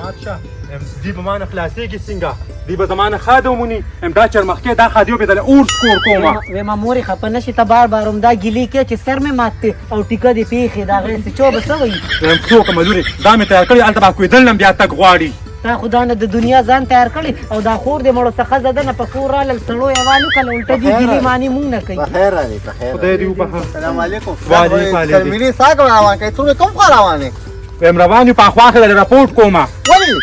مات شه. دی به مانه خلاصېږي څنګه؟ دی به زما نه ښاده وموني. دا چرمخکې دا ښادي به دله اور سکور کومه. وې ما مورې خفه نه شي، ته بار بار همدا ګیلې کې چې سر مې مات دی او ټیکه دې پېښې د هغې څه چو به څه وایي؟ وایم څو کومه لورې، دا مې تیار کړی، هلته به کوېدل نه بیا تګ غواړي. تا خو دا نه د دنیا ځان تیار کړی او دا خور دې مړو څه ښځه ده نه په کور رالل سړو یې والوکله الټه دې ګیلې مانې مونږ نه کوي. په خیر راغلی، په خیر. خدای دې وبخښه. السلام علیکم. وعلیکم علیکم. ترمینې ساګ روان کړې، څومره کوم خوا روان یې؟ وایم روان یو په اخوا کښې دله رپورټ کومه. ولې؟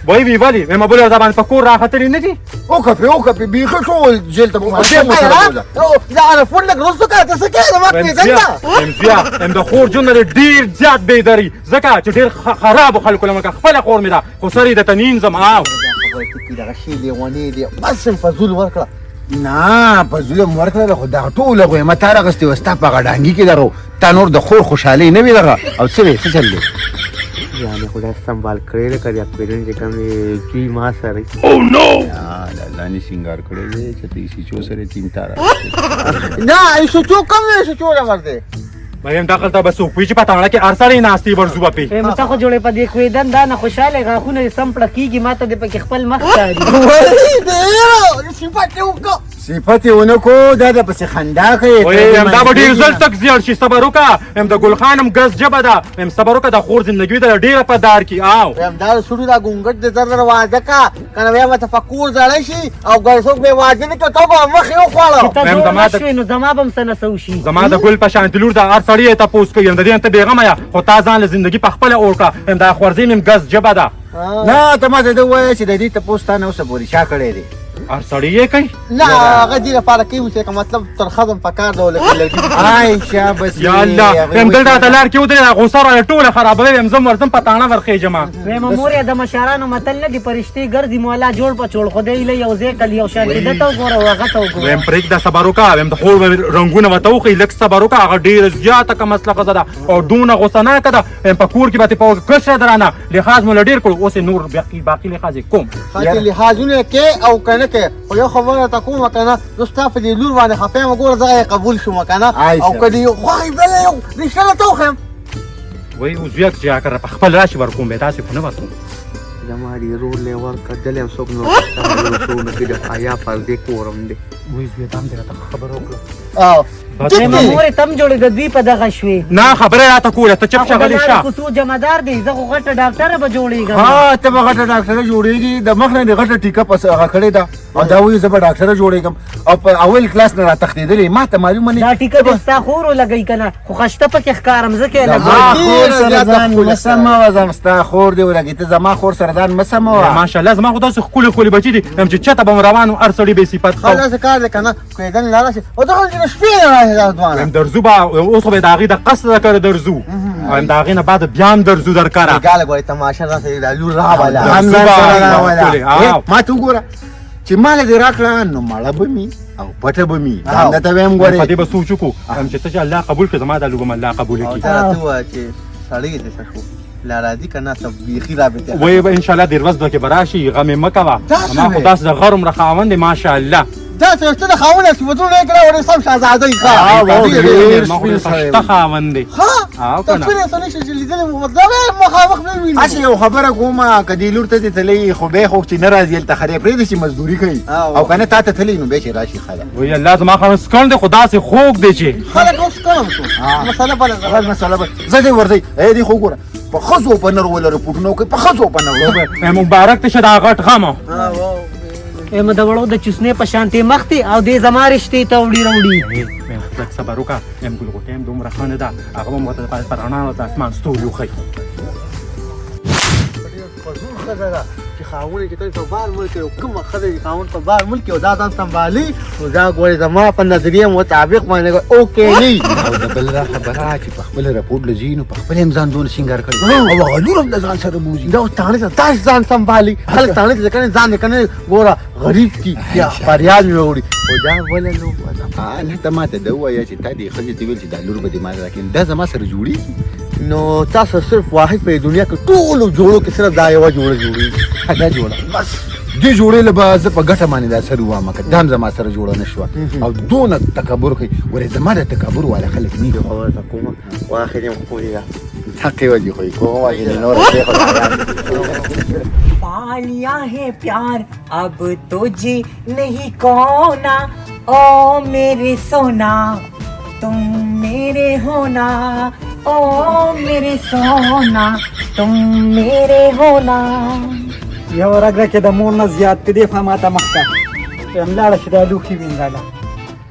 وایي وي ولې؟ وایم بله ورځ باندې په کور راختلي نه دي. وکپې وکپې، بیخي ټول جیل ته به مو سره بوځه. دا انا فون لږ وروسته کړه، ته څه کوې؟ زما پېژنده. وایم زویه، وایم د خور ژوند دی ډېر زیات بېدري، ځکه چې ډېر خرابو خلکو له مکه خپله خور مې ده، خو سر یې درته نینځم. آو دغه شی لیونی دی، بس فضول ورکړه. نه فضول هم ورکړه، خو دغه ټوله غویمه تا راغستې وه، ستا په هغه ډانګي کې دغه تا نور د خور خوشحالۍ نه وي دغه. او څه وې، څه چل دی؟ یعنې خدای سنبال کړی لکه د اپریل چې کوم زوی ما سره. دا ځان یې سینګار کړی دی چې ته یې سیچو سره تیم تا راغستې. نه ایسوچو کوم دی، ایسوچو لور دی. وایم دغلته به څوک وي چې په تاڼه کې هر سړی ناست وي، ورځو به پې. وې ته خو جوړې په دې کوېدن دا نه خوشحاله غاښونه دې سم پړه کېږي، ما ته دې پکې خپل مخ ښکاري. وایي ډېر صفت یې وکړه. صفت یې ونه کو، دا د پسې خندا کوي. وایي دا به ډېر ځل تک زیړ شي. صبر وکړه، وایم د ګل خان هم ګز ژبه ده. وایم صبر وکړه، د خور زندګي ده ډېره په دار کې. آو وایم دا سړو دا ګونګټ دې زر زر واده کا که نه وایم ته په کور زړی شي او ګل څوک به واده نه کړي، ته به مخ یې وخوړه. چې ته وایم زوړ زما نه د شوې نو زما به هم څه نه څه وشي. زما د ګل په شانتې لور ده، هر سړی یې تپوس کوي. د دې نه ته بېغمه یه، خو تا ځان له زندګي په خپله اور کړه. وایم دا خورزې مې هم ګز ژبه ده. نه ته ما ته ده ووایه چې د دې تپوس تا نه اوسه پورې چا کړی دی؟ هر سړی یې کوي. نه هغه دې لپاره کوي چې که مطلب تر ښځم په کار ده ولکه لرګي. عایشه بس یا الله، وایم دلته راته لار کې ودرېده، غوسه راله ټوله خرابوي. وایم ځم ورځم په تاڼه ورخېژم. وایم مور یې د مشرانو متل نه دي، فرشتې ګرځي مولا جوړ په چوړ، خدای له یو ځای کل یو شان ده ته وګوره او هغه ته وګوره. وایم پرېږده صبر وکړه، وایم د خور به رنګونه ورته وښیي، لږ صبر وکړه، هغه ډېره زیاته کم اصله ښځه ده او دونه غوسه ناکه ده. وایم په کور کې به ترې په کشره درانه لحاظ مو له ډېر کړو، اوس یې نور باقي لحاظ یې کوم. خاطر لحاظونه کې او که نه کې، خو یو خبره ته کومه که نه، زه ستا په دې لور باندې خفه یم، وګوره زه یې قبول شوم که نه. او که دې خوښ بله یو رښتیا راته وښیم. وایي اوس زویه چې راکړه په خپل راشي ورکوم، بیا تاسې خو نه ورکوم. زما دې ورور له ورکړه، دلی هم څوک نه ورکړه، څوک نه کړي، د حیا پردې کور هم دی. وایي زویه ته هم دې راته خبره وکړه. وایي ما مورې تم جوړې د دوی په دغه شوې. نه خبره یې راته کوله، ته چپ شه غلی شه. کوڅو جمعدار دی، زه خو غټه ډاکټره به جوړېږم. ها ته به غټه ډاکټره جوړېږي، د مخ نه دې غټه ټیکه پس هغه کړې ده او دا وایي زه به ډاکټره جوړېږم او په اول کلاس نه راتښتېدلې، ما ته معلومه نه. دا ټیکه دې ستا خور ولګوي که نه، خو خشته پکې ښکارم ځکه یې زما لګوي. خور سره ځان مه سموه، زما ستا خور دې ولګوي، ته زما خور سره ځان مه سموه. ماشاءالله زما خو داسې ښکلي ښکلي بچي دي، وایم چې چېرته به مو روان وم هر سړي به یې صفت ښه کوم. داسې کار دی که نه، کوېدن لاړه شي او دغه چې شپې نه راشي دا ځوانه. وایم درځو به اوس خو به د هغې د قصد کره درځو، وایم د هغې نه بعد بیا هم درځو در کره. ګاله ګورې تماشه راسه دا لور راوله. هم ځان سره راوله. آو. ما ته وګوره چې ما له دې راکړه نو مړه به مي او پټه به مي، دا هم درته وایم ګورې. په دې به سوچ وکړو، وایم چې ته چې الله قبول کړې زما دا لور به هم الله قبول او کړي. ته راته ووایه چې سړی دې څه شو، لا راځي که نه؟ څه بیخي رابطه وایي به انشاءالله دې ورځ دوه کې به راشي، غم یې مه کوه. داسې زما خو وې. داسې د غر عمره خاوند دی ماشاءالله. دا څه ته د خاوند چې وزن یې کړه ورې سم شهزاده یې ښه. ډېر ما خو سپین ډېر سړی پښته دی. خاوند دی. ښه؟ او ته که نه؟ سپین څه نشي چې لیدلی مو مطلب یې مخامخ نه ویني. هسې یو خبره کومه، که دې لور ته دې تللی خو بیا خو چې نه راځي هلته ښه دی، پرېږده چې مزدوري کوي، او که نه تا ته تللی نو بیا چې راشي ښه ده. وایي الله زما خاوند سکڼ دی خو داسې خوږ دی چې خلک اوس کړم شو. مسله بله ده. بس مسله بله. زه دې ورځئ. ای دې خو وګوره په ښځو په نر وله رپورټونه وکړي، په ښځو په نر. مبارک ته شه دا غټ غم. اے د وړو د چوسنې په شانتې مخ دی او دې زما رشتې ته وړي راوړي. لږ صبر وکړه، ام ګل غوټۍ هم دومره ښه نه ده، هغه به مو ورته په رڼا ورځ د اسمان ستوري وښیي. په زور ښځه ده چې خاوند یې چې کله په بار ملک کې کومه ښځه چې خاوند په بار ملک کې او دا ځان سنبالي، نو دا ګورې زما په نظریه مطابق باندې اوکې نه. او د بل دا خبره چې په خپل رپورټ له ځي نو په خپل هم ځان دونه سینګار کړي او هغه لور هم له ځان سره بوځي. دا اوس تاڼې ته داسې ځان سنبالي، خلک تاڼې ته کنه ځان یې کنه ګوره غریب کي یا فریاد مې وړي. خو دا بله لوبه ده. نه ته ما ته دا ووایه چې تا دې ښځې ته ویل چې دا لور به دې ما ته راکړي، دا زما سره جوړېږي؟ نو تاسو صرف واحد په دنیا کې ټولو جوړو کې صرف دا یوه جوړه جوړېږي. دا جوړه بس. دې جوړې له به زه په ګټه باندې دا سر ووامه که دا هم زما سره جوړه نه شوه او دونه تکبر کوي. ګورې زما د تکبر والا خلک نه دي. خبره ته کومه واخې دې ښکلې ده. حقې وجې خو یې کومه وجې دې نوره پرېښوده. पा लिया है प्यार अब तुझे नहीं कोना, ओ मेरे सोना तुम मेरे होना, ओ मेरे सोना तुम मेरे होना. یو رګ کې د مور نه زیات دی خو ماته مخته هم لاړه شي دا لوښي وینځله.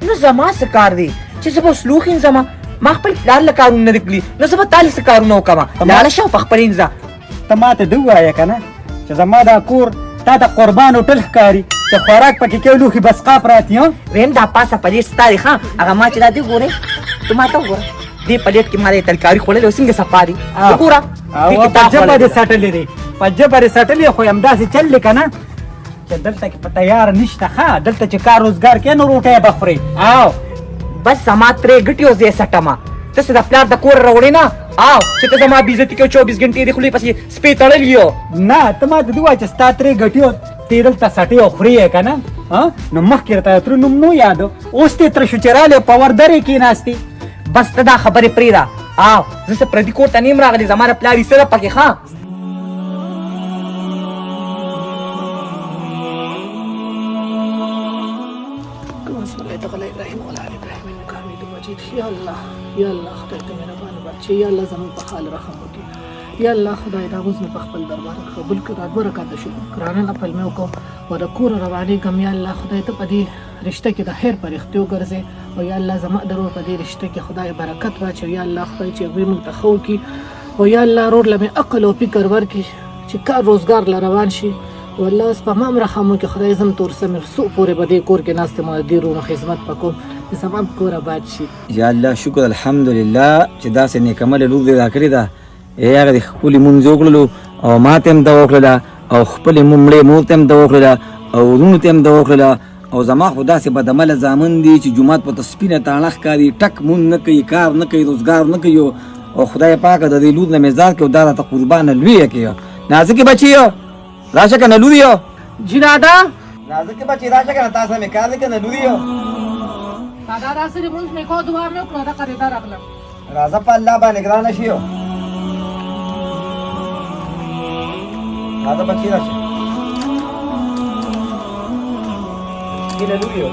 نو زما څه کار دی چې زه به اوس لوښي وینځم؟ ما خپل پلار له کارونه نه دي کړي، نو زه به تا له څه کارونه وکړم؟ لاړه شه او په خپل وینځه. ته ماته ده ووایه که نه چې زما دا کور تا ته قربان هوټل ښکاري چې خوراک پکې کوې لوښي بسقا پراته دي؟ ویم دا پاسه پلیټ ستا دی ښه، هغه ما چې دا دی ګورې، ته ما ته وګوره، دې پلیټ کې ما د ترکاري خوړلې او څنګه صفا دي وګوره. او په ژبه دې څټلې دی، په ژبه دې څټلې، خو همداسې چل دی که نه چې دلته کې په تیار نشته ښه، دلته چې کار روزګار کوې نو روټۍ به خورې. او بس زما ترې ګټې اوس یې څټمه، ته څه د پلار د کوره راوړې نه، او چې ته زما بېعزتي کوې 24 ګنټې دې خولې پسې سپې تړلي یو. نه ته ما ته دې ووایه چې ستا ترې ګټې او ته دلته څټې او خورې یې که نه، نو مخکې راته تره نوم نو یاد، اوس دې تره شو چې راغلې په وردرې کېناستې. بس ته دا خبرې پرېږده. او زه څه پردي کور ته نه یم راغلی، زما د پلار حصه ده پکې ښه. یا الله، یا الله خدای ته مهربان بادشاه، یا الله زموږ په حال رحم وکړي. یا الله خدای دا غوز مې په خپل دربار کې قبول کړه. دا دوه رکعته شکر قرآن نفل مې وکړو او د کوره روانېږم. یا الله خدای ته په دې رشته کې د خیر پرښتې وګرځې، او یا الله زما د ورور په دې رشته کې خدای برکت واچوي. یا الله خدای چې هغوی موږ ته ښه وکړي، او یا الله ورور له مې عقل او فکر ورکړي چې کار روزګار له روان شي. والله اوس په ما هم رحم وکړي خدای، زه هم تور سم څو پورې به دې کور کې ناست یم او د دې وروڼو خدمت به کوم چې زما هم کور اباد شي. یا الله شکر الحمدلله چې داسې نیکمله لور دې راکړې ده. هغه دې ښکلي مونځ وکړلو او ما ته هم دا وکړله او خپلې مړې مور ته هم دا وکړله او وروڼو ته هم دا وکړله. او زما خو داسې بدعمله زامن دي چې جومات په ته سپینه تاڼه ښکاري، ټک مونځ نه کوي، کار نه کوي، روزګار نه کوي. او خدای پاکه د دې لور نه مې ځار کړي او دا راته قربانه لویه کړي. نازکې بچي راشه که نه لور یو. جی دادا. نازکې بچي راشه که نه، تا سره مې کار دی که نه لور یو. دادا داسې لمونځ مې کو، دعا مې وکړه، دغه دی دا راغلم. راځه په الله باندې ګرانه شي. راځه بچي راشه. کینه لور یو.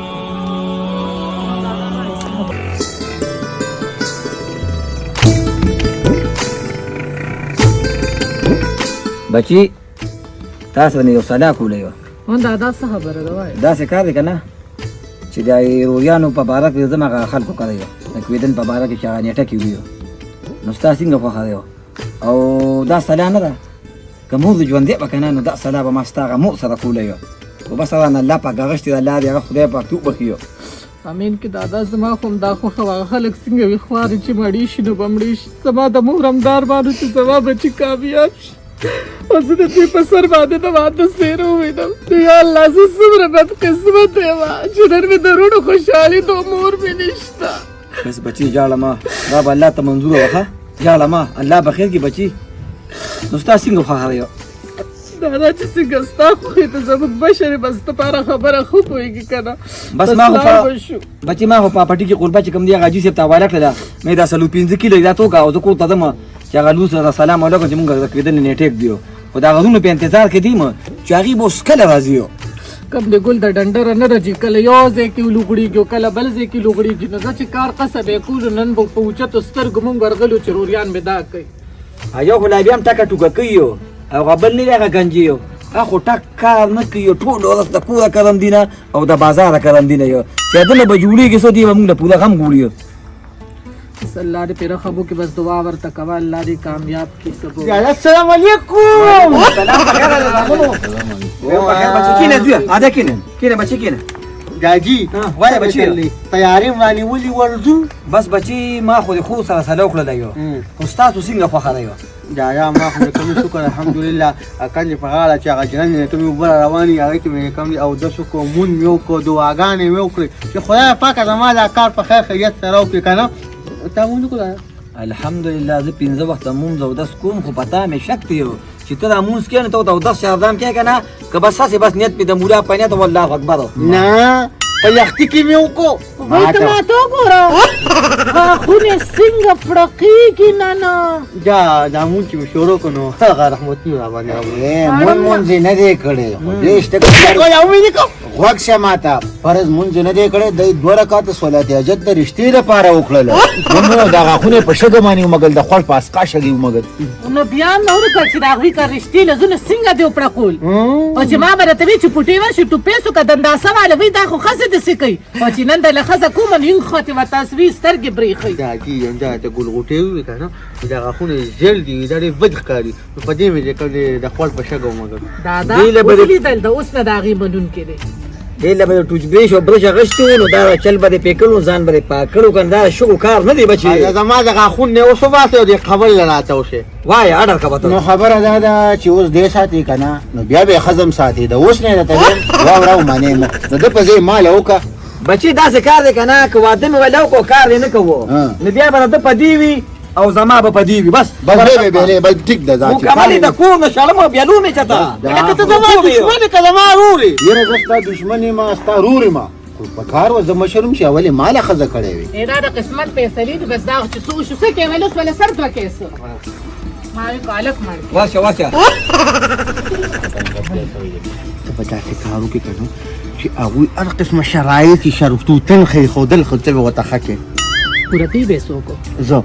بچي تاسو باندې یو سلا کولی وه. دادا څه خبره ده وایه؟ داسې کار دی که نه چې د رویانو په باره کې زه هغه خلکو کړی وه، د کویدن په باره کې چې هغه نېټه کې وي، نو ستا څنګه خوښه دی؟ او دا سلا نه ده که مور دې ژوندی به که نه، نو دا سلا به ما ستا هغه مور سره کولی وه. خو بس رانه الله پاک هغه شتې الله دې هغه خدای پاک دې وبخښي. امین کې دادا زما خو همدا خوښه وه، هغه خلک څنګه وي خوارې چې مړې شي نو به مړې شي. زما د مور همدا ارمان و چې زما بچي کامیاب شي، او زه د دوی په سر باندې د واده څېره ووینم. نو یا الله زه څومره بدقسمته یم چې نن مې د وروڼو خوشحالي د مور مې نشته. بس بچي ژاړه مه، دا به الله ته منظوره وه. ښه ژاړه مه، الله به خیر کړي بچي. نو ستا څنګه خوښه دی؟ دادا چې څنګه ستا خوښې ته زموږ مشر یې، بس دپاره خبره ښه پوهېږي که نه. بس ما خو بچي ما خو په پټي کې قربه چې کوم دی هغه حاجي صاحب ته حواله کړله، مې دا 4-5 کیلو دا توکه او زه کور ته ځم چې هغه لور سره سلام علیکم چې مونږ د کېدنې نېټې ږدو. خو د هغه وروڼو په انتظار کې دي چې هغوی به اوس کله راځي. کوم د ګل د ډنډره نه راځي، کله یو ځای کې لوغړېږي او کله بل ځای کې لوغړېږي. نو زه چې کار قصب یې کولو، نن به په اوچتو سترګو مونږ ورغلو چې روریان مې دا کوي. یو خو لا بیا هم ټکه ټوکه کوي او هغه بل نه دی هغه ګنجي یو، هغه خو ټک کار نه کوي، ټول ورځ د کوره کرم دي نه او د بازاره کرم دي نه یو چې دنه به جوړېږي څه دی به مونږ له پوره غم ګوري. بس الله دې پرې رحم وکړي، بس دعا ورته کوه، الله دې کامیاب کړي. سبو السلام علیکم. سلام بخیر بچي کینه دوی اده کینه کینه بچي کینه داجی وایه بچي تیارې باندې ولي ورځو. بس بچي ما خو د خور سره سلا وکړله یو، خو ستاسو څنګه خوښه دی؟ دادا ما خو کوم شکر الحمدلله اکل په غاړه چې هغه جنن کوم اوبه روانې هغه کې مې کوم او د شکر مون مې وکړو، دعاګانې مې وکړې چې خدای پاک زما دا کار په خیر خیریت سره وکړي که نه. تا مونږ وکړه؟ الحمدلله زه 5 وخته مونځ اودس کوم، خو په تا مې شک دی چې ته دا مونځ کوې نو ته ورته اودس شاردام کوې که نه که بس هسې بس نیت پې د مولا په نیت والله اکبر. نه په یختي کې مې وکړو. وای ته ماته وګوره غاښونه څنګه پړقېږي. نه نه دا دا مونږ چې مې شروع کړو نو هغه رحمتونه را باندې راوړل. مونږ مونځ یې نه دی کړی خو دې شته غوږ شه ماته فرض مونځ نه دی کړی. دی دوه رکعاته صلات حاجت د رشتې لپاره وکړله. مونږ دا غاښونه یې په شګه باندې ومږل د خوړ په اسقا شګې ومږل. نو بیا هم نه ورکړه چې د هغوی که رشتې له زونه څنګه دې وپړقول. او چې ما به راته وی چې پوټې ورشي ټوپې سو که دنداسه واله وی دا خو ښځې داسې کوي. او چې نن د له ښځه کومه نو یونګ ختې وه تاسوي سترګې برېښي. دا جي دا د ګل غوټې وي که نه دا غاښونه یې ژړ دي دا ډېر بد ښکاري نو په دې مې چې کوم دی د خوړ په شګه ومږل. دا دا ولیدل د اوس نه د هغې منونکې دی. دې له به د ټوچ برش او برش اخیستی وو نو دا چل به دې پرې کړو ځان به دې پاک کړو که نه دا شګو کار نه دی بچې. دا زما د غاښونو نه اوس وباسئ او دې قبر له راته وشي. وایه اډر کوه ته. نو خبره دا ده چې اوس دې ساتي که نه نو بیا به یې ښځه هم ساتي. د اوس نه یې درته وایم واوره او منې مه نو ده په ځای ماله وکړه. بچې داسې کار دی که نه که واده مې ویل وکړو کار دې نه کوو نو بیا به د ده په دې وي او زما به په دې وي بس. بس به به بېلې بس ټیک ده. مکمل یې د کور نه شړم او بیا لومې چته. لکه ته زما دښمن یې که زما ورور یې؟ یاره زه ستا دښمن یم ستا ورور یم خو په کار وه زه مشر هم چې اول یې ما له ښځه کړی وي. دا د قسمت فیصلې دي بس دا چې څه وشو څه کوې ویل اوس وله سر دوه کوې څه ما وی هلک مړ کړې. ورشه ورشه. ته به داسې کار وکړې که نه چې هغوی هر قسمه شرایط یې شرطوتن ښېښودل خو ته به ورته ښه کړې. پوره کوي به څوک؟ زه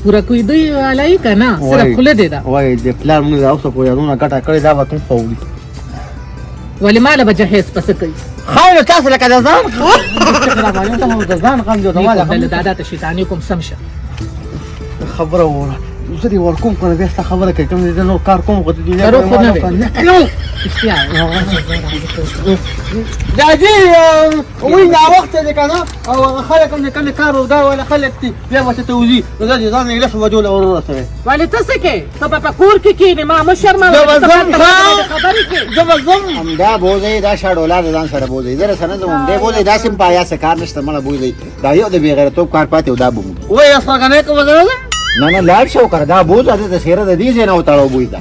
پوره کوي دوی والایي که نه صرف خوله دې ده. وایي د پلار موږ لا اوسه پورې یادونه ګټه کړې دا به کوم ښه وړي. ولې ماله به جهیز په څه کوي؟ ښه نو تاسو لکه د ځان د ځان غم دی زما د غم. دادا ته شیطاني کوم سم شه. خبره وره زه دې ورکوم که نه بیا ستا خبره کوي کوم زه نور کار کوم خو د دنیا دروغ خو نه وې. نه کوم. رښتیا دادي وایي ناوخته دی که نه او هغه خلک هم چې کوم کار روزګار والا خلک دي بیا به ته وځي نو زه دې ځان یې لسو بجو له ور ورسوې. ولې ته څه کوې؟ ته به په کور کې کښېنې ما مه شرموه. زه به ځم خبرې کوې. زه به ځم. همدا بوځئ دا شاډولا د ځان سره بوځئ زه درسره نه ځم. همدی بوځئ داسې هم په حیا څه کار نشته مړه بوځئ دا یو د بېغیرتوب کار پاتې او دا به موږ. وایي اسماګانې کومه زه نه ځم. نه نه لاړ شه وکړه دا بوځه د څېره د دې ځای نه وتاړه بوځه.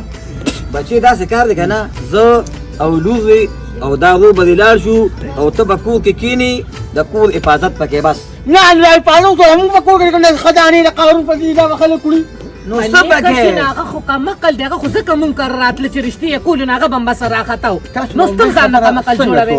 بچې داسې کار دی که نه زه او لور وي او دا ورور به دې لاړ شو او ته به کور کې کښېنې د کور حفاظت پکې بس. نه نه حفاظت خو موږ په کور کې کوم ښه دانې د قارون په دې دا به خلک وړي. نو څه پکې؟ هغه خو کم عقل دی هغه خو ځکه مونږ کره راتله چې رښتې یې کولو نو هغه به هم بس راخته و. نو ستم ځان نه کم عقل جوړوې.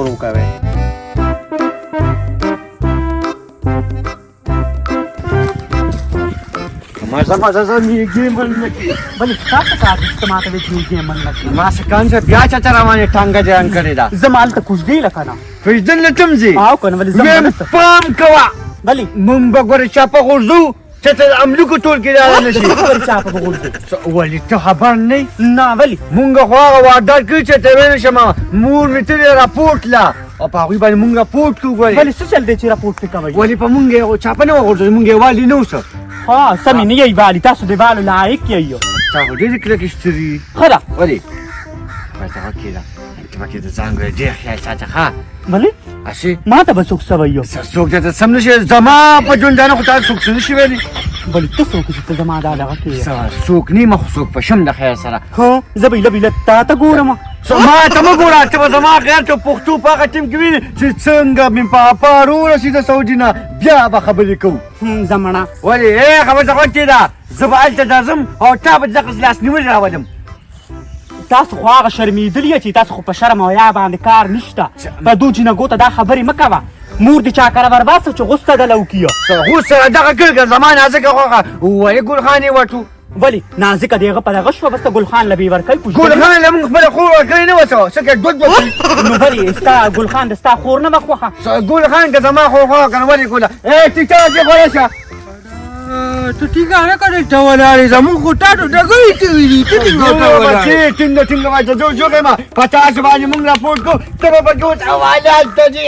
مزه مزه زه میږي مل نه کړي. بلې ستا څه کار دی چې ته ماته وایې چې میږي مل نه کړي؟ ما څه کان شه بیا چاته روانې ټانګه جان کړې ده. زه ما هلته کوژدې له که نه؟ کوژدن له کوم ځای؟ او که نه ولې زه ویم پام کوه. بلې مونږ به ګورې چاپه غورځو چې ته د املوکو ټول کې را نه شي. څه خبرې چاپه به غورځو؟ ولې ته خبر نه یې؟ نه ولې؟ مونږ خو هغه واډر کړي چې ته ویلی شم مور مې تللې راپورټ له او په هغوی باندې مونږ رپورټ کړو ګورې. ولې څه چل دی چې رپورټ پرې کوئ؟ ولې په مونږ یې چاپه نه وغورځوي مونږ یې والي نه وسه. ها سمې نه یئ والي تاسو د والو لایق یئ. تا خو ډېرې کلکې سترې. ښه ده. ولې ورته وکېده ته پکې د ځان ګورې ډېر خیال ساته ښه. ولې؟ هسې ما ته به څوک څه وایي؟ څوک درته سم نه شي زما په ژوندانه خو تا څوک څه نه شي ویلی. ولې ته څوک چې ته زما دا دغه کې؟ څوک نه یم خو څوک په شم د خیر سره. ها زه به ایله بیله تا ته ګورم. ما ته مه ګوره ته به زما غیر ته پښتو په هغه ټیم کې وینې چې څنګه مې پاپا ورسېده د سعودي نه بیا به خبرې کوو. زمڼه. ولې ای خبر ته غوږ کېږده زه به هلته درځم او تا به دغسې لاس نیولې راولم. تاسو خو هغه شرمېدلي یئ چې تاسو خو په شرم او حیا باندې کار نشته. په دو جینکو ته دا خبرې مه کوه. مور دې چا کره ورباسه چې غوسه دله وکړي. غوسه دغه کړ که زما نازکه خوښه ولې ګل خان یې وټو؟ ولې نازکه دی هغه په دغه شوه بس ته ګل خان له به یې ورکوي کوژده. ګل خان له موږ خپله خور ورکړې نه وه څه که دوه دوه کړي. نو ولې ستا ګل خان د ستا خور نه وه خوښه؟ ګل خان که زما خور خوښه که نه ولې کوله؟ ای ټیټه چې خوره شه. ته ټینګه نه کړې ته ولاړې زمونږ خو تا ته ډګرې کوي دي ته ټینګه ته ولاړې. بچې ټینګه ټینګه وایه زه جوړ یم په تاسو باندې مونږ رپورټ کوو ته به پکې اوس حواله هلته ځې.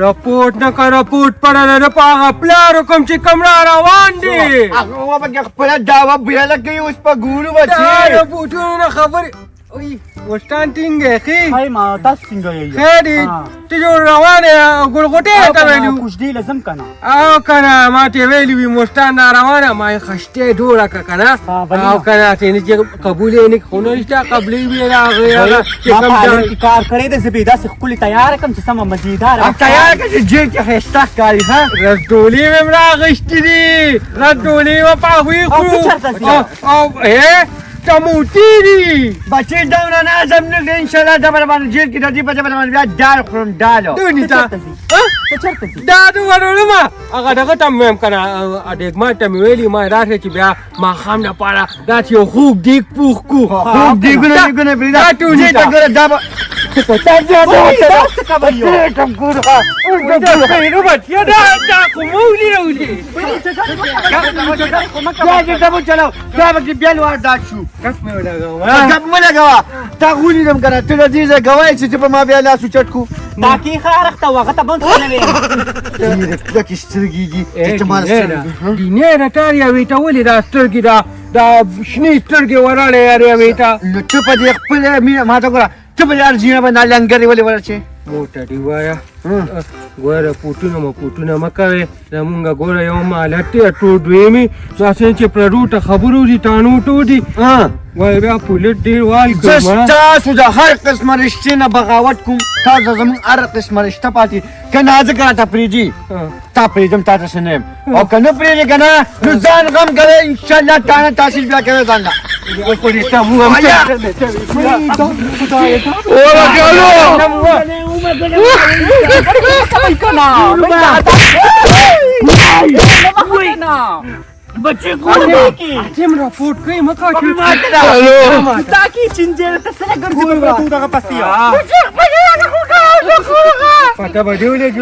رپورټ نه که رپورټ پړلی نه په هغه پلار وکړم چې کوم را روان دی. هغه به پکې خپله دعوه بیله کوي اوس په ګورو بچې. دا رپورټونو نه خبرې اوی وستان ټینګ یې ښې ښه ما تاسو څنګه یې ښه دي ته جوړ روان یې ګلغوټې راته ویلي وو. کوژدې له ځم که نه او که نه ما ته ویلي وي مستان را روانه ما یې خشتې جوړه کړه که نه ها، بلې او که نه چې نه چې قبول یې نه خو نشته قبلې وي راغی هغه چې ما کوم په عالم ځای کې کار کړی دی زه به یې داسې ښکلې تیاره کړم چې سمه مزیداره تیار که چې جیل کې ښایسته ښکاري ها رسدولې مې هم راغیستې دي رسدولې به په هغوی او خورو ته چېرته ځې؟ او ټموټي دي بچې دومره نه ځم نه دی انشاءالله دا به باندې جیل کې د دې په ځای باندې بیا دال خورم دال دونی ته ته چېرته ځې ته چېرته ځې دا د ورولمه هغه دغه ته مې ویم که نه ډېګما ته مې ویلي ما راشه چې بیا ماښام دپاره داسې یو خوږ دیګ پوخ کړو خوب دیګونه دیګونه پرېږده دا ټولي دې ته ته. ګوره دا به وای، دا څه کوي یو؟ بچیه دا دا خو مو ولي بیا دې ته وچلو دا به کې بیا لوړ داد شو کپ مې ولګوه ګپ مه لګوه تا ولیدم که نه ته له دې ځایه ګواه یې چې ته په ما بیا لاس اوچت کړو دا کېښه ارخ ته وغه ته بند څه نه ویم ډېرې کلکې سترګې دي چې ته ما سترګې دینه نه تار یوې ته ولې دا سترګې دا دا شنې سترګې ولاړې یارې یوې ته نو ته په دې خپله مینه ما ته ګوره ته په دې هر زینه باندې لنګرې ولې ورچې موټه دی وایه ګوره پوټونه مه پوټونه مه کوې زمونږ ګوره یو مالت دی ټو دوی مې داسې چې پردو ته خبرو دي تانو ټو دي وایي بیا پولیټ ډېر وال زه کړم ستاسو د هر قسمه رشتې نه بغاوت کوم تاسو زمونږ هر قسمه رشته پاتې که نازک راته پرېږدي تا پرېږدم تا ته څه نه یم او که نه پرېږدې که نه نو ځان غم کوې انشاءالله تا نه تحصیل بیا کوې ځان له اتم رپورټ کوي مه کوه چې تا کې چینجی ته څه ګرځي په پردو دغه پسې پته به دې ولګي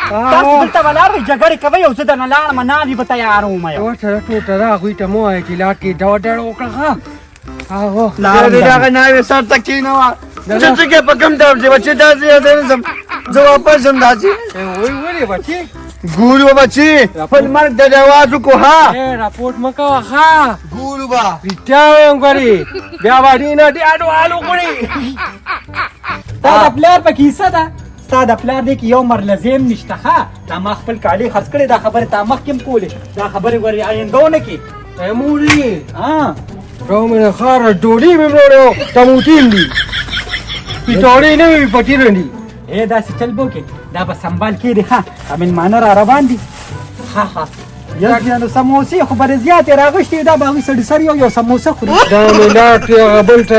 تاسو دلته ولاړ وئ جګړې کوئ او زه درنه لاړم ناوې به تیاروم یم ورسره ټوټه ده هغوی ته مه وایه چې لاړ کې دا ډړ وکړه ښه هغه دا دغه ناوې سر ته کښېنوه چې څه کې په کوم طرف ځې بچې داسې زه نه ځم زه واپس ځم داسې وای ولې بچې ګورو بچې خپل مرګ د جواز وکړو ها رپورټ مه کوه ښه ګورو به رښتیا وایم ګورې بیا به دې نه ډېر وال وخوري تا د پلار په کیسه ده ستا د پلار دی کې یو مرلزیم نشته ښه تا ما خپل کالي خرڅ کړی دا خبرې تا مخکې هم کولې دا خبرې ګورې آینده ونه کې ای مورې ها راو مې ښاره ډولې مې وروړې ټموټین دي پیتاړې نه وي پټې دي ای داسې چل به وکړې دا به سنبال کېږي ښه دا مېلمانه را روان دي ښه ښه یو ځای نو سموسې خو به دې زیاتې راغوښتې دا به هغوی سړي سر یو یو سموسه خوري دا مې لاړ چې هغه بل ته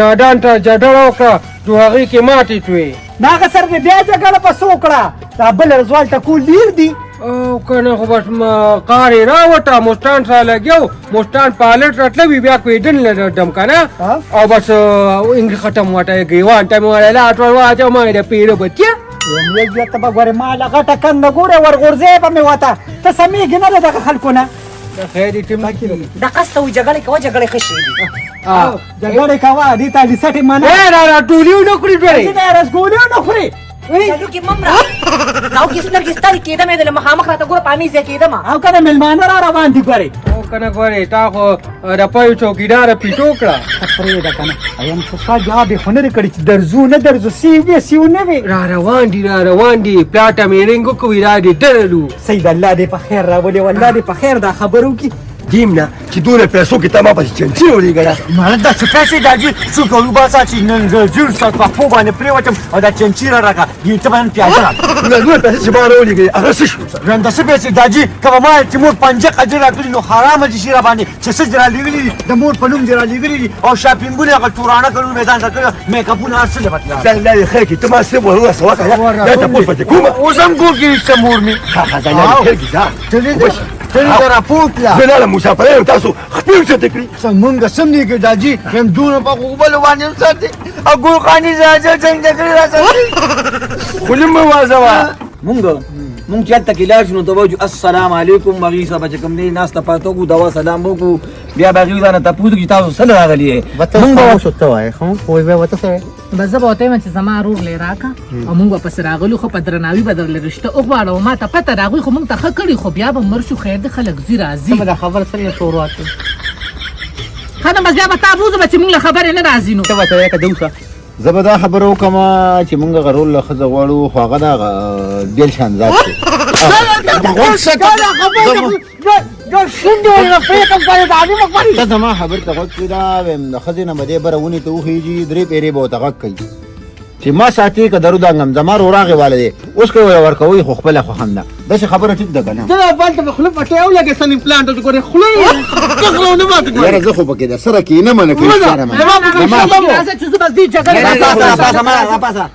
نادان ته جګړه وکړه نو هغې کې ماتې شوې نو هغه سره دې بیا جګړه پسې وکړه دا بل رزوال ټکول ډېر دي او که نه خو بس قار یې راوته مستان سره لګیا و مستان پالټ راتله وي بیا کوېدن له دم که نه او بس انګ ختم وته ګریوان ته مې ویل لاټ ور واچوه ما یې د پیره بچیه یو ته به ګورې ما له غټه کنده ګورې ورغورځې به مې وته ته سمېږې نه له دغه خلکو نه خیر دې ټیم دقه ته وایي جګړې کوه جګړې ښه شی دي جګړې کوه دې ته لیسټې منه ای را را ټولیو نه خوري ډوړې دې ته رسګولیو نه خوري لوګي مم را دا کې سترګې سترګې کېدم یې د مخامخ راته ګوره پامې ځای کېدم او کنه مېلمانه را روان دي ګورې او کنه ګورې تا خو د پایو چوکیدار پیټو کړه پرېږده کنه ایم څه ستا جواب یې خو نه دی کړی چې درځو نه درځو سی وي سی نه وي را روان دي را روان دي پلاټه مې رنګ وکوي را دي درلو سید الله دې په خیر راولي والله دې په خیر دا خبرو کې دیم نه چې دونه پیسو کې تا ما پسې چنچي ولېږله ماله دا څه پیسې دا جي څو کالو باسه چې نن زه زیر ساعت په پښو باندې پرېوتم او دا چنچي را راکړه دې ته به نن پیاده راکړه دا دونه پیسې چې ما راولېږلې هغه څه شو نن دا څه پیسې دا جي که به ما چې مور پنجه قدرې راکړي نو حرامه دي شي را باندې چې څه دې رالېږلي دي د مور په نوم دې رالېږلي دي او شاپینګونه هغه تورانه کلونه مې ځان ته کړي میکاپونه هر څه له بتله الله دې خیر کړي ته ما صرف ورسوه که نه دا تپوس پسې کومه اوس هم کور کې نشته مور مې ښه ښه الله دې خیر کړي ځه ته دې ته دې راپورټ له زه لاړم مسافر یم تاسو خپې اوچتې کړي مونږ سم نه کې داجی هم دونه په غوبل باندې وساتي او ګل خاني زاجه څنګه کړی راځي خولې مه وازوه مونږ چې هلته کې لاړ شو نو ته وایو السلام علیکم هغوی سره به چې کوم دی ناسته پاته وکړو دوا سلام وکړو بیا به هغوی رانه تپوس وکړي چې تاسو څه له راغلي یئ مونږ به ته وایې خو خو به وته سره بس زه به ورته وایم چې زما ورور له راکه او مونږ به پسې راغلو خو په درناوي به درله رشته وغواړو ما ته پته ده هغوی خو مونږ ته ښه کړي خو بیا به مړ شو خیر دی خلک ځي راځي دا خبره څنګه شروع کړې؟ ښه نو بس بیا به تا بوځو به چې مونږ له خبرې نه راځي نو. ته به سړی که دوسه. زه به دا خبره وکړم چې مونږ غرول له ښځه غواړو، خو هغه دا بېل شان ذات دی. ته زما خبر ته غوږ کړې، دا وایم د ښځې نه به دی بره ونې ته وخېژي، درې پېرې به ورته غږ کوي چې ما ساتې که درو دانګم، زما ورور هغې واله دی، اوس که یې ورکوئ خو خپله خوښه هم ده. داسې خبره ټیک ده که نه؟ ته بل ته په خوله پټی ولګې، سن پلان ته ګورې خوله یې تخلو نه ماته ګورې. یاره زه خو پکې د سره کینم نه کوي. راځه چې زه بس دې جګړې. راځه.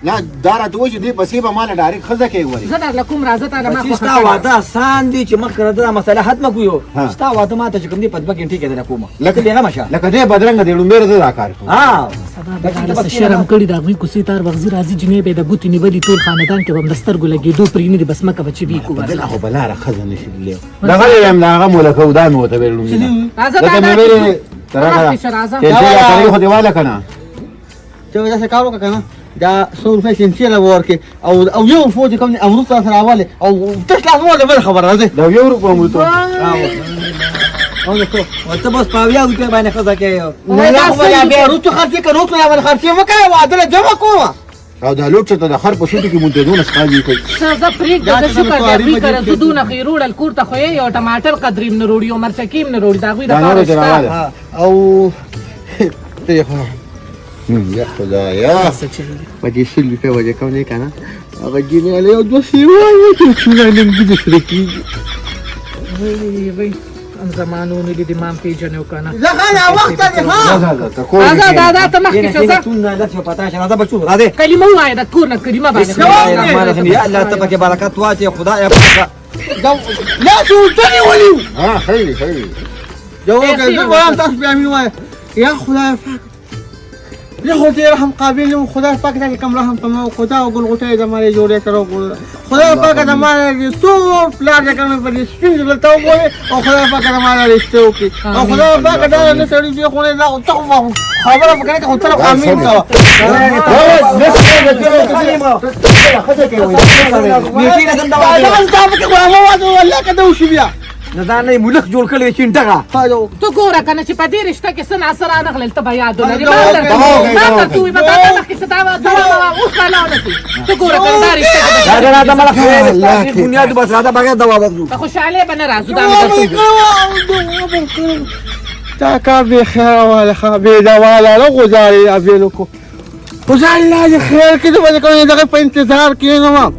نه دا راته وایي چې دې پسې به ما له ډایرکټ ښځه کوي ولې؟ زه درله کوم، راځه تا له ما بچی خوښه ستا کړې. واده اسان دی چې مخکې راته دا مسله ختمه کړو. ستا واده ماته چې کوم دی په 2 ګنټې کې درته کوم، لکه بېغمه شه. لکه دې بدرنګه دی ړومبی زه دا کار کوم. ها. سبا به راله څه شرم کړي د هغوی کوڅې ته هر وخت ځي راځي، جینۍ به یې د ګوتې نیولي، ټول خاندان کې به هم د سترګو لګېدو پرې نه دي. بس مکه به چې وي کو. دله خو به لاره ښځه نه شي تللی. دغه یې وایم د هغه مولکه و، دا مې ورته ویل ړومبی ده. راځه ځکه دا مې دا ویلې ته راغله. مخکې شه، راځه. چې دا خو دې واله که نه؟ ته داسې کار وکړه که نه، دا 100 روپۍ سینچې له ورکې او یو فوج کوم امروز سره راواله او تش لاس مو بل خبره راځي. دا یو روپۍ امروز او نو څه؟ ته بس په 70 روپۍ باندې ښځه کوې. نه نه، خو بیا بیا روتو خرڅې که روتو یا باندې خرڅې وکړه، واده له جمع کومه. او دا لوټ ته د خر په سوټي کې مونږ ته دونه سقاوي کوي. څه زه پرېږده، زه شکر دی هغوی کره زه دونه خو یې روړل، کور ته خو یې یو ټماټر قدرې هم نه روړي، یو مرچکې هم نه روړي، د هغوی دا دپاره نورو ته شته. راواله. او ته خو یا خدایا، په دې 100 روپۍ وجه کوم نه که نه، هغه جینۍ له یو دوه سیوه چې څومره ننګي دې سره کېږي. وی وی زمانو نه دي مام پیژنې که نه؟ زه ښه وخته دی ها. راځه دا دا ته مخکې شه، ځه. څونه لږ پتا شه، راځه بچو راځه. کلمه ووایه د کور نه، کلمه باندې. بسم الله الرحمن الرحیم. یا الله ته پکې برکت واچې خدای پاک. لا څه ورته نیولي. ها خیر دی، خیر دی. جواب زه وایم تاسو بیا امین وایه. یا خدای پاک، زه خو دې رحم قابل یم. خدای پاک دا کوم رحم په ما وکړو، دا ګل غوټۍ زما یې جوړې سره وکړو. خدای پاک زما دې ټول پلار دې کوم په دې سپین زړه ته وګوري، او خدای پاک زما دا رشته وکړي، او خدای پاک دا نه سړي دې خو نه دا ته خو خبره پکې نه، خو ته امین کوه. دا تا پکې خو هغه واده والله که دا وشي بیا. نه دا نه ملک جوړ کړی چې ډغه. ته ګوره که نه چې په دې رشته کې څه ناڅه رانغلل، ته به یاد ولرې. ما درته ما درته وویل، دا مخکې څه دا اوس به لاړه شي. ته ګوره که نه دا رشته کې دا راته ملک بنیاد بس راته بغیر دوا وځو. په خوشحالۍ به نه راځو، دا مې درته وویل. تا کار بې خیره واله ښه بې دوا لاله غوځارې ابېلو کو خو الله دې خیر کړي، زه به دغه په انتظار کې نه.